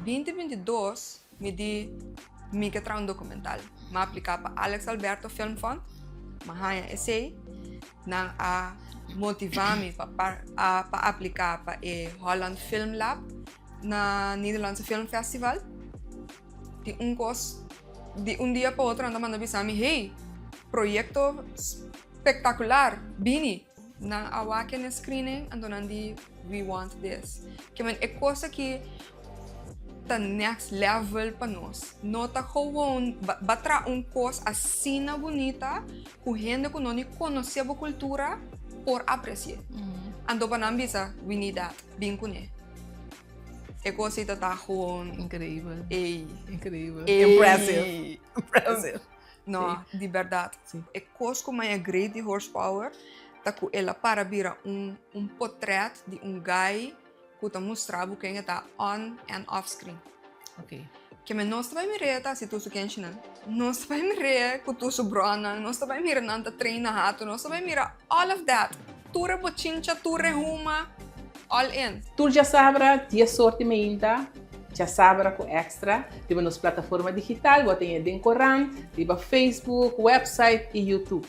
2022 mi di mi ke traha un dokumental. Mi a apliká pa Alex Alberto Film Fund, mi a haña esei. Nan a motivá mi pa pa apliká pa e Holland Film Lab na Nederlandse Film Festival. Di un kos, di un dia pa otro nan ta manda bisa mi, hey, proyekto spektakular, bini! Nan a wak e screening, anto nan di, "We want this." Ke men e kos aki ta next level pa nos. No ta gewoon bo a traha un kos asina bunita ku hende ku no ni konosé bo kultura por apresiá. Anto pa nan bisa, "We need that, bin kuné." E kos ta gewoon Inkreibel. Ey. Inkreibel. Ey. Impressive. Impressive. No, di berdat. E kos ku mi great di Horsepower ta ku el a para bira un portret di un guy ku ta mustra ken e ta on and off screen. Ke men nos ta bai mira ta si tur su kenchinan. Nos ta bai mira ku tur su bronan, nos ta bai mira nan ta train na hato, nos ta bai mira all of that. Tur e bochincha, tur e huma, all in. Tur djasabra, 10 or di mainta, Djasabra ku Extra, riba nos plataforma digital, bo tin den korant, riba Facebook, website i YouTube.